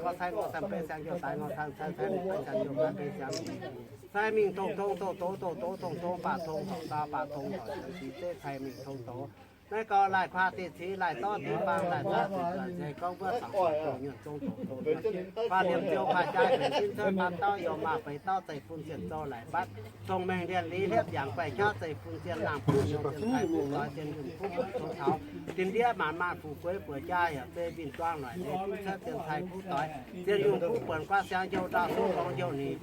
Gorx cai ngorc cai beiv siang youh daaih ngorc cai cai cai beiv siang youh daaih beiv siang. Cai mingh tong tong douz douz douz douz tong tong baac tong horc daaih baac tong horc sic zeiv cai mingh tong douz. Naaiv gau laih kuaah dieh cix laih dorv dieh faang laih zaqv dieh zuoqc nzeix gorngv wuov cangx doz nyuonh zong doz doz nyuonh. Kuaah liemh ziouc kuaah jaaix benx zinh cuotv faam dauh youh maah beix dauh zeiv-fun zienh zouv laic mbatv cong-mengh lienh liz hliepv yangc guaih qaqv zeiv-fun zienh laangh buv nyouh zienh cai buv doix zienh yunh buv buonc cong taux dinh ndiev maanc maanh fu'jueiv buoz jaa yaac zeiv winh duangv noic leiz zinh cuotv zienh cai buv doix zienh yunh buv buonc guaav siang youh ndaauh souv gorngv youh ninh.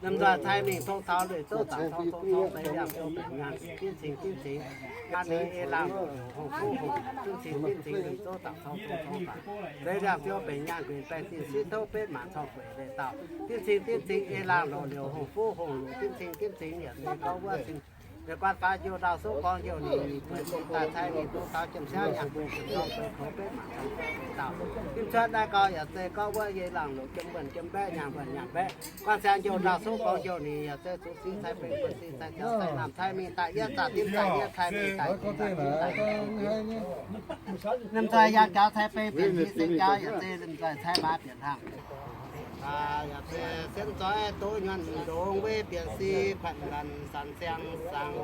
Liemh nzoih cai mingh tong taux lueic zouv zaangc cong cong cong zeiv liangh zouv benx nyaanh dinv cing dinv cingx. An ninh ei laangh loz liouc hungh fuqv hungh dinv cing dinv cingx lueic zouv zaangc cong cong cong faanc zeiv liangh zouv benx nyaanh guinx baengh zinh sieqv touv betv maanc corng gueic leiz dauh dinv cing dinv cingx ei laangh loz liouc hungh fuqv hungh luc dinv cing dinv cingx yaac zeiv gorngv wuov cing Liuz guanh faix youh ndaauh souv gorngv youh ninh bueix cing daaih cai ninh duqv taux jiem siangv nyaanh guinx jiem dorng bueix koux betv maanc corng gueic leiz dauh. Dimv cuotv naaiv gau yaac zeiv gorngv wuov yie laangh loz jiem buonc jiem mbaeqv nyaanh buonc nyaanh mbaeqv. Guanh siang youh ndaauh souv gorngv youh ninh yaac zeiv zuqc cing cai benx buonc cing cai jauv cai naamh cai mingh daaih yietv zaah dimv daaih yietv cai mingh daaih dimv daaih dimv daaih. Liemh nzoih yangh jaux cai benx bienc cing seng jaux yaac zeiv liemh nzoih cai baav bieqc hlang. Yaac zeiv sienv nzoih doz nyuonh ndongx weiv bieqc si kuatv nqanx sanx siang saangx.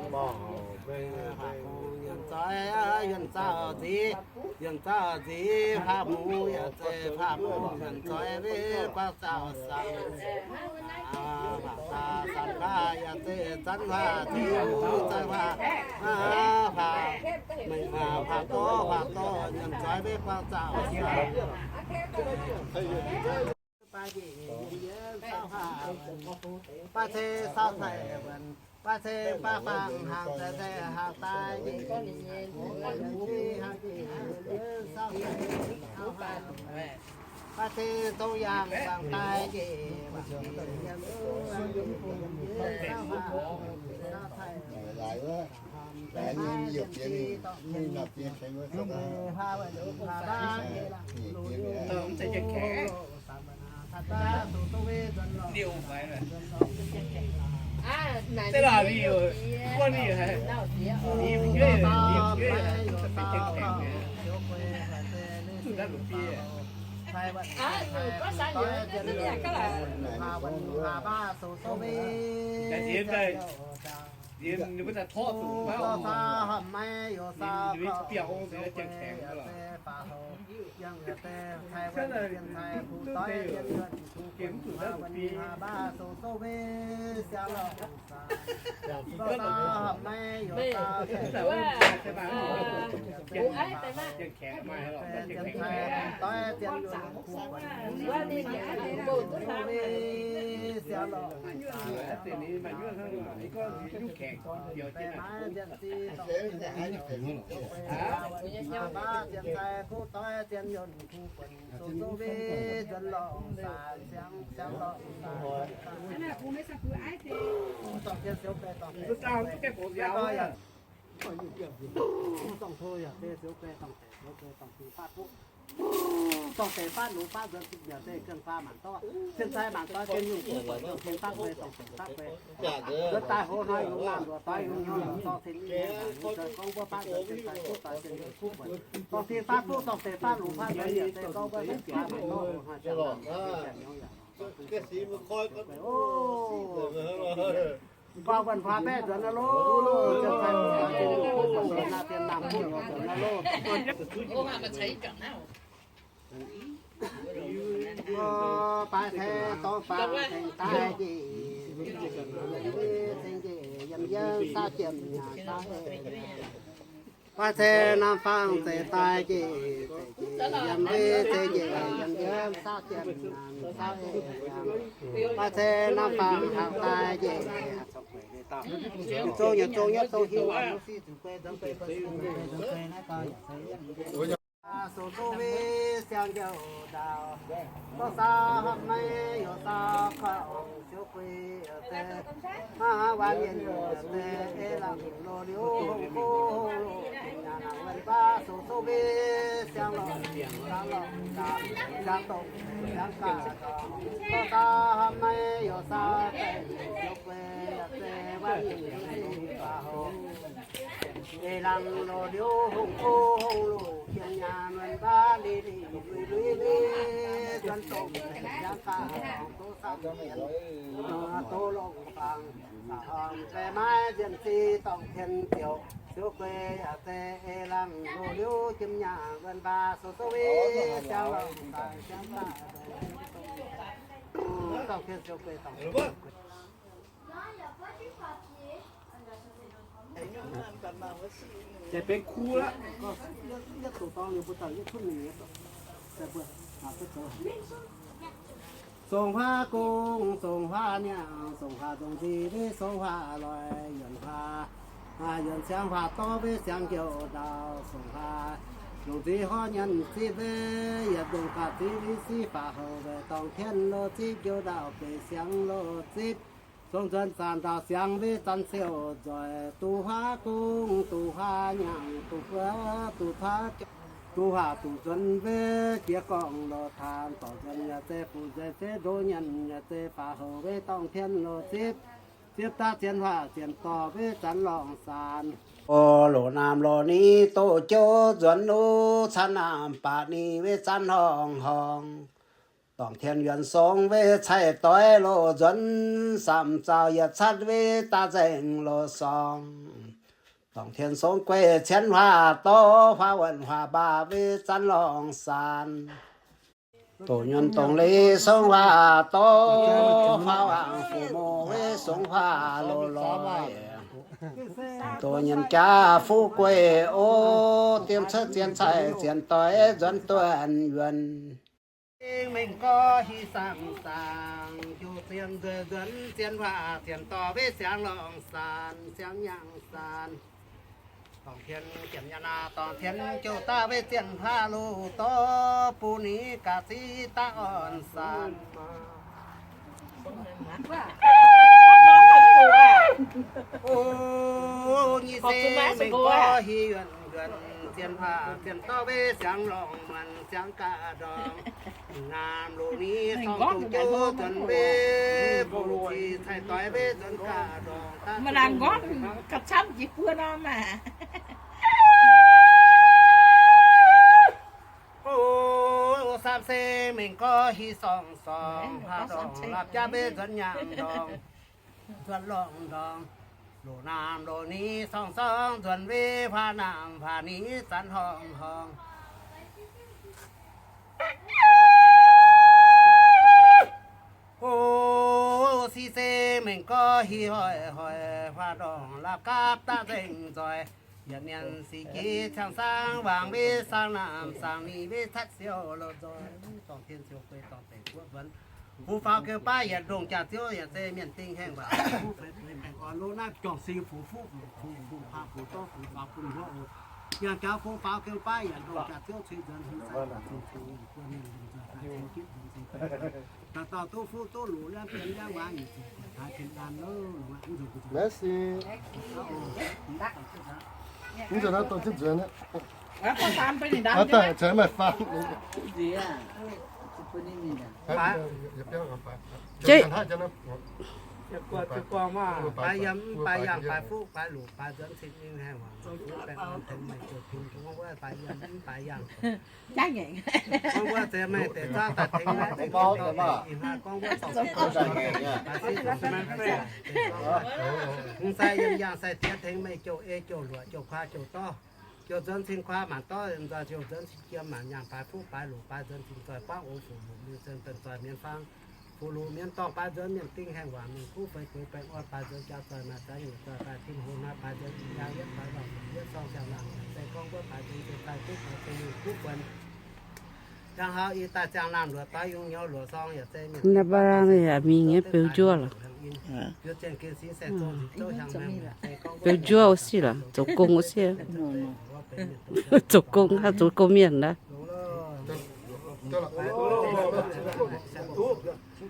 Nyuonh nzoih yuonh zaauh nziv, yuonh zaauh nziv faam-muc yaac zeiv faam-muc nyuonh nzoih weiv guaang zaauh saangx. Faam-zaauh sanx huaav yaac zeiv zanv huaav ziux zanv huaav, faam mengh huaav faam-dorv faam-dorv nyuonh nzoih weiv guaang zaauh saangx. Baav ceng saauv cai, baav ceng baav faang hnaangx cai cai hnaangx daaih njiec, hnaangx njiec, hnaangx njiec, saauv cai, baav ceng zong yaangh faang daaih njiec, saauv cai. Dongh tov yaac se siouv bei dongh deix, siouv bei dongh deix, dongh deix faatv lungz faatv nzuonx yaac se gengh faah maanc dorv, cien cai maanc dorv gengh nyungc kuv buonc dongh cien faatv bei dongh deix faatv bei. Nzuonx daaih hoz hnoi yungz laanh luoqc doix yungz nyungc dorh cien nyungc nyungc gorngv mbuo faatv nzuonx cien cai kuv doix cien nyungc kuv buonc dongh cien faatv kuv dongh deix faatv lungz faatv nzuonx yaac se gorngv mbuo faah maanc dorv hoz hnoi ziangh laangc nyungc yaac Mbuo wuonh huaax baeqv nzuonx nor loh, ziouc cai mbuo huaax zinh nduqc kuv buonc nzuonx nor, dien naamh kuv nzuonx nor loh. Mbuo baaix cai dorngx faang tengx daaih njiec, ceng njiec yiem yienv saauv jiem nyaanh saauv. Baaix cai naamh faang zeiz daaih njiec, yiem mbuo ceng njiec yiem yienv saauv jiem nyaanh saauv. Baaix cai naamh faang hnaangx daaih njiec. Zong nyei zong nyei zong hiuv. Sou duqv wei siang njiec ndaauh, dorh saau hopv maiv youz saau kaux siou guei deix, hnangv haaix waanc mienh deix ei lamh loz-liuv hungh kuv hungh loz nyanc nangc wuonh baav sou duqv wei siang lorqc, siang lorqc, siang dongh siang gaax, dorh saau hopv maiv youz saau deix siou guei deix waanc mienh deix ei lamh loz-liuv hungh kuv hungh loz nyanc nyanc wuonh baav li li lui lui lui, Maiv nzienh zic dorngc tien ziouc, siou guei yaac zei ei langh loz liuz jiem nyaah wuonh baac sou sou wei siang lorngc daaih siang daaih dorngc tien siou guei dorngc tien siou guei. Song huaav gong, song huaav nyaangh, song huaav nzong nzic, song huaav loic, yuonc huaav, yuonc siang huaav dorv, siang njoux ndaauv, song huaav nzong nzic horv nyanc zipv, yietc ndongc ga'zipv siqv faaux houc weic dorngh tien loz zipv, njoux ndaauv beic siang loz zipv. Song nzuonx zanc ndau siang wei zanc siou nzoih, duqv huaav gong, duqv huaav nyaangh, duqv buov, duqv huaav, duqv huaav duqv nzuonx wei jiex gorngv loz taan, dorh nzuonx yaac zei fuqv nzuonx fei ndoqv nyanc yaac zei faaux houc wei dorngh tien loz zipv, zipv daav zien huaav zien dorh wei zanc lorngh saanx. O loz naamh loz ni doqc jouv nzuonx nuqv, caanv naamh baac ni wei zanc horngh horngh. Dorngh tien yuonc song wei caih doix loz nzuonx, samv zaux yietc catv wei daav nzengc loz sorng. Dorngh tien song gueiv cien huaav dorv, huaav wuonh huaav mbaah wei zanc lorngh saanx. Doqc nyuonh dongh leiz song huaav dorv, huaav waangc fuqv mouz wei song huaav loz lorz. Doqc nyienx jaax fuqv gueiv o, diev cuotv zien caih zien doix nzuonx dunh yuonx. Mengh gorx hieh saangv saangv, jouh zien nzueic nzuonx zien huaav zien dorh wei siangx lorngh saanx siangx nyaangh saanx. Dorngh tien jienv nyaanh aav, dorngh tien jouh daav wei zien huaav loz dorh, bun ni ga'zipv daav orn saanx. O, nyic se mengh gorx hieh yuonc yuonc, zien huaav zien dorh wei siangx lorngh muonc siangx ga'ndorngx. Naamh loz ni sorng doqc jouv nzuonx wei, bungx zic caih doix wei nzuonx ga'ndorngx. Maaih laangz nqorngv ga'camv jiex buo norm aac. O, saam se mengh gorx hieh sorng sorng, huaav ndorngx laapv jaav wei nzuonx nyaanh ndorngx, nzuonx lorngh ndorngx. Loz naamh loz ni sorng sorng nzuonx wei, huaav naamh huaav ni zanc horngh horngh. O, si se mengh gorx hieh hoic hoic, huaav ndorngx laapv gapv daav nzengc nzoih. Yietc mienh sic jiex ciangh saangv waangc wei saangv naamh saangv ni wei catv siou loz nzoih, dorngh tien siou gueiv dorngh deic guoqv nzuonx. Fuqv faaux gengh baav yietc ndongh jaax ziouv yaac zei mienh dingh haengh waac, fuqv feix bueix baengh orn loz naaiv juangc si fuqv fuqv fuqv fuqv faaux fuqv dorv fuqv faaux bun wuov oc. Yangh jaax fuqv faaux gengh baav yietc ndongh jaax ziouv cui nzuonx hmz sai zingh cui yaac buo mienh longc nzuonx daaih ceng jitv nzuonx ceng gueiv. Dauh dauh duqv fuqv duqv luqc liangv bienx liangv waac yietc zuqc guaix taaix tin-an loh. Mv nzunc naaiv dongh zipv nzuonx aqv. Daaih caux maaih faam. Baaix yiem, baaix yangh, baaix fuqv, baaix luqc, baaix nzuonx cing ninh haengh waac, fuqv baengh orn tengx meih ziouc pin gorngv wuov baaix yiem mv baaix yangh. Gorngv wuov zeiz meih deix zauv daaih tengx meih, ih hnoi gorngv wuov zorqv baaix siqv, hmz sai yiem yangh sai diex tengx meih jouh ei jouh luoqc jouh kuaai jouh dorv, jouh nzuonx cing kuaai mangc dorv nzoih, jouh nzuonx cing jiem mangc nyaanh, baaix fuqv baaix luqc, baaix nzuonx cing nzoih buangv oix fuqv luqc mingh zengx deix nzoih mienv fang. Fuqv luqc mienv dorngh baaix nzuonx mienh dingh haengh waac mingh kuv feix gueix baengh orn baaix nzuonx jaax zoih maaih zaaix nyungc zoih daaih tin-hungh naaiv baaix nzuonx yangh yietv baaix lorngh yietv sorng siang-laangc zeiz gorngv wuov baaix nzuonx zeiz daaih duqv baaix zingh mingh kuv buonc. Yangh haux ih daaih siang-laangc luoqc doix yungz nyouz luoqc sorng yaac zeiz mienh dingh baaix zingh yaac zeiz beu njuov lorqc. Biouv zienh gen sin saeng zong nzipc zouv hiang maengh zeiz gorngv beu njuov wuov sic lorqc, zoux gong wuov sic. Zoux gong, zoux gong mienh naaiv.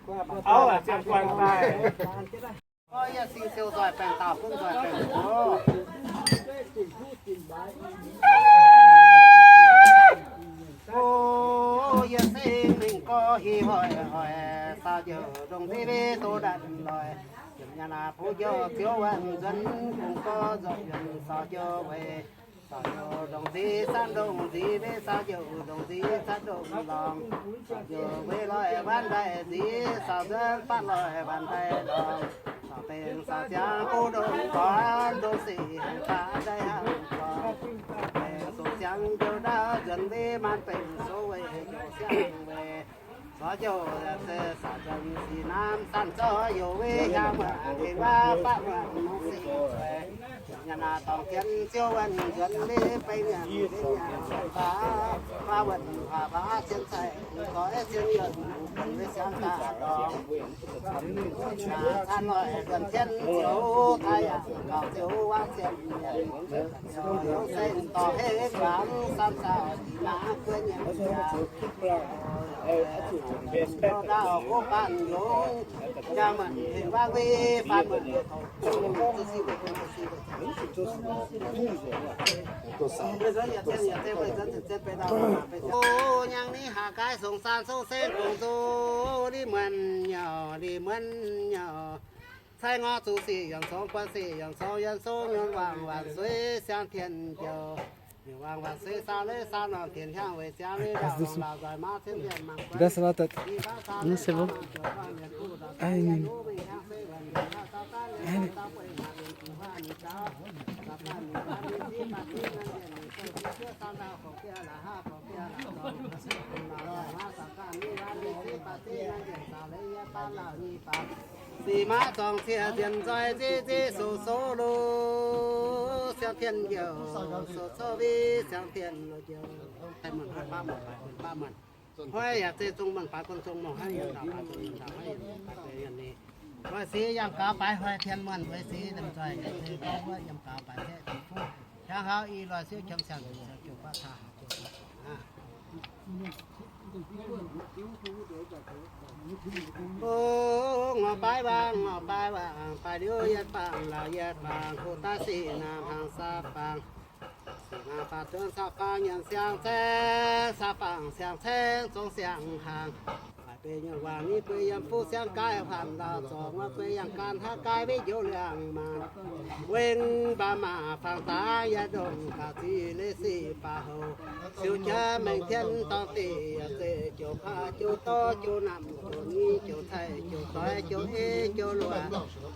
Gorngv yie sing siou nzoih baengh dauh, gunv nzoih baengh dauh. O, yie sing mingh gorx hieh hoic hoic, saau njoux ndongh nziv doz ndanc loic. Yiemc nyaanh aac, bungx njoux ziouv wuonh nzuonx, bungx gorx nzoih yuonc saau njoux weic. Caux njoux ndongc nziv, caux ndongc nziv, mv caux njoux ndongc nziv, caux ndongc ndorngx. Caux njoux mbuo loih waanc ndaih nziv, caux nzuonx faatv loih waanc ndaih ndorngx. Caux bengx caux ziangx buv ndongc gorn, ndongc sic hengx baav ndaih hangx gorn. Bengx sou siangx njoux ndaauv nzuonx mbuo maanc bengx sou weic njoux siangx weic. Zorqv njoux se caux nzuonx sic naamv zanc zorqv youz weic hiaang muonc tengx waac faatv muonc mv sic zueiz. Nyanc naaic dorngc tien ziouv wuonh nzuonx mbuo bengx nyanc bengx nyanc baav, baav wuonh baav baav cien caic, doix cien yuonh, bun mbuo siangx daaih dorngx. Caan loih nzuonx tien ziouv, taaih yaac gaux ziouv waac cien mienh. Ziouv seng dorh heix guangc, san zaux dih maaz guon nyanc. Ndoh ndaauh gox baanh yungz, yaac muonc hengx waac wei faanh muonc. O, nyangx ni haac gaaiv songx saan songx seng gongx nzung, li muonc nyauc, li muonc nyauc. Cai ngor zuqc sic yangh congx, buonv sic yangh congx, yien song yien wangc waanc suiv siang tien njoux. Yien wangc waanc suiv saau leiz saau norm tien hiaangx weic siang leiz ndau longx laauc nzoih maaz cien tien mangc guan. Sic maav zorngx ciex nzien nzoih nziv nziv soux soux loz, siang tien njoux soux coqv wih siang tien loz njoux. Daaih muonc hnoi baav muonc, baav muonc. Hnoi yaac zeiz zong muonc baaix bun zong muonc, hnoi yiem ndau baaix bun yiem ndau, hnoi yiem baaix bun yiem ni. Loih sic yiem gaux baaix hnoi tien muonc, loih sic lomh nzoih yaac zeiz gorngv wuov yiem gaux baaix hnoi tien fuqv. Hnangv haaix i loih sic qiemx siang-ziouc guatv caa haaix ziouc guatv caa aqv. O, ngorc baaix waangc, ngorc baaix waangc, baaix liuz yietc baangc, laauc yietc baangc, hu daaih sic naamh hnaangx saah baangc. Sic naamh faah zuonx saah baangc, nyanc siang-caeng saah baangc, siang-caeng zong siang-hnaangx. Baaix beiv nyuonh waangc ni bueix yiem fuqv siang gaaiv faanx ndau zorngx, wuov bueix yangh gaanv hnangv gaaiv wetv njoux liangx maanc. Wengh mbaamh maac faang dangv yaac ndongc gaax zic leiz sic baac houc. Siou jaav maengx tien dorngx diqc yaac zeiz jouc kaav jouc dorv jouc namx jouc ni jouc cai jouc doix jouc ei jouc luoqc.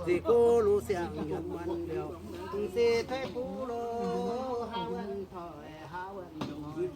Zic guv lungh siang nyuonh muonc liouc, m'sieqv tuix buv loz, haav wuonh toic haav wuonh toic.